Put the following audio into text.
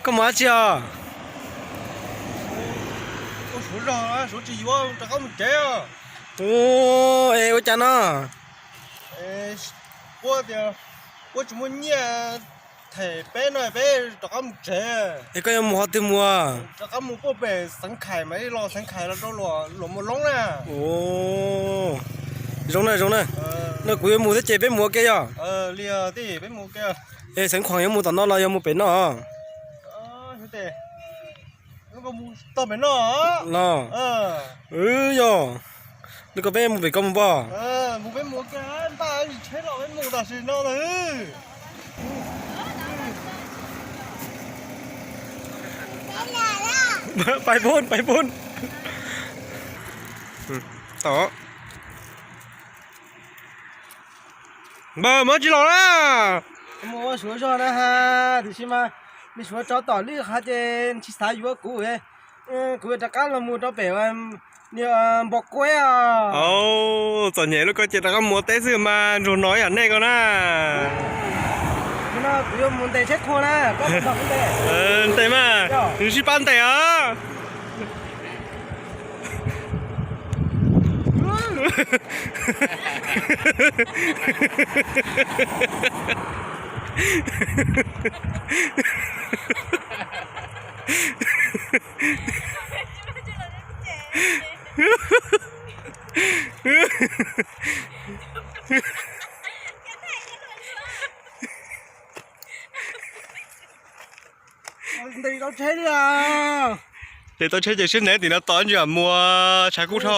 Koj mus dab tsi os? Ua suav zog, suav tsis yuav, rov qab mus tsev. Ua, es ua cas no? Puab tias puab tsis muaj nyiaj them peb no, peb rov qab mus tsev. Es koj yuav mus qhov twg mus? Rov qab mus puag pem Xeev Khais mas ib los Xeev Khais los rau Luam Muas Loob na. Zoo na, zoo na. No kuv yuav mus thiab ces peb mus ua ke yog? Li peb mus ua ke. Es Xeev Khuam yuav mus tom no los yog mus pem no? Tog pem no los? Yog. Nws kom peb mus pem ko mus npog. Mus peb mus ua ke, npaj tsheb los peb mus tam sim no na. Pais pun, pais pun. Tom npawg, muab tsis los na. Mus ua suav zog na ha, tiam sis mas nws suav tsov tom lwj qhov ces tsis xav yuav kuv. Kuv rov qab los mus rau pem npog kueb os. Txom nyem lub ko ces rov qab mus ua teb xwb mas ntsuag no ib yam nej ko na. Kuv yuav mus ntes tsheb qhua na, koj ntes mas, nws sib pab ntes os. Ntes tau tsheb ces sib ntev tim no tos ntsis muaj tshav kub dhau.